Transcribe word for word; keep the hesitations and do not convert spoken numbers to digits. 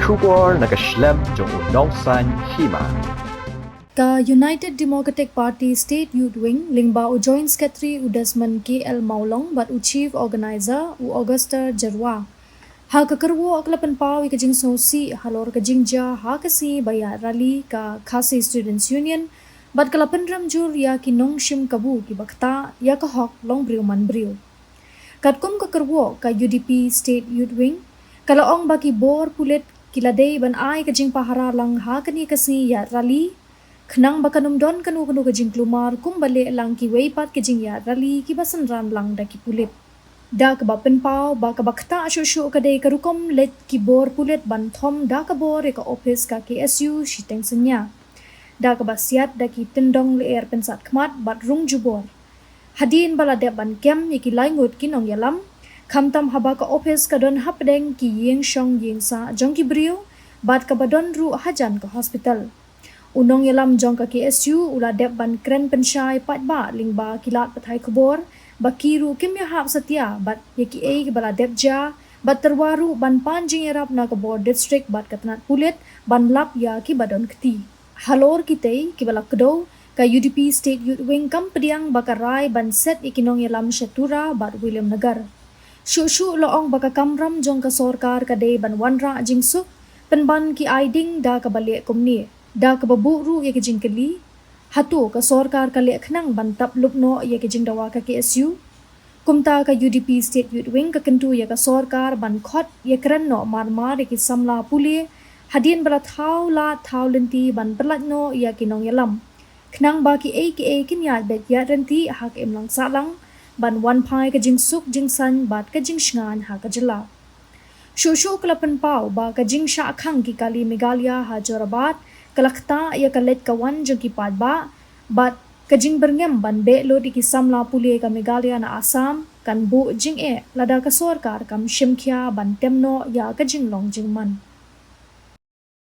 Khubor na ka shlem jong u nongsan hima. Ka United Democratic Party State Youth Wing lyngba u Joint Secretary u Desmond K L Mawlong bad u Chief Organizer u Augusta Jarwa. Ha ka kyrwoh ka la pynpaw ïa ka jingsngewsih halor ka jingjia ha ka sngi ba ïaid rally ka Khasi Students Union bad ka la pynrem jur ïa ki nongshim kabu kiba ktah ïa ka hok long briew man briew. Katkum ka kyrwoh ka U D P State Youth Wing ka la ong ba ki bor pulit ki la dei ban ai ka jingpahara lang ha kane ka sngi ïaid rally khnang ba kan ym don kano kano ka jingkulmar kumba leh lang kiwei pat ki jingïaid rally kiba synran lang da ki pulit. Da kaba pynpaw ba kaba ktah shuh shuh ka dei ka rukom leit ki bor pulit ban thom da ka bor ïa ka ophis ka K S U shiteng synñia da kaba siat da ki tyndong lyer pynsat khmat bad rung jubor. Hadien ba la dep ban kem ïa ki laingut ki nongïalam, khamtam haba ka ophis ka don hapdeng ki ïing shong ïing sah jong ki briew bad kaba don ruh hajan ka hospital. U nongïalam jong ka K S U u la dep ban kren pynshai paidbah lyngba ki lad pathai khubor ba ki ruh kim ïahap satia bad ïa kiei kiba la dep jia bad tyrwa ruh ban pan jingïarap na ka bor district bad ka tnat pulit ban lap ïa kiba don kti. Halor kitei kiba la kdew, ka U D P State Youth Wing kam pdiang ba ka rai ban set ïa ki nongïalam sha Tura bad Williamnagar. Shuh shuh la ong ba ka kamram jong ka sorkar ka dei ban wanrah jingsuk pynban ki aiding da kaba leh kumne da kaba buh ruh ïa ki jingkylli, hato ka sorkar ka leh khnang ban tap lup noh ïa ki jingdawa ka K S U? Kumta ka U D P State Youth Wing ka kyntu ïa ka sorkar ban khot ïakren noh mar mar ïa ki samla pule hadien ba la thaw lad thaw lynti ban pyllait noh ïa ki nongïalam khnang ba kiei kiei kin ïaid beit ïaid ryntih ha ka imlang sahlang ban wan phai ka jingsuk jingsaiñ bad ka jingshngaiñ ha ka jylla. Shuh shuh ka la pynpaw ba ka jingshah khang ki kali Meghalaya ha Jorabat ka la ktah ïa ka leit ka wan jong ki paidbah bad ka jingbyrngem ban beh lut ïa ki samla pule ka Meghalaya na Assam kan buh jingeh lada ka sorkar kam shim khia ban tem noh ïa ka jinglong jingman.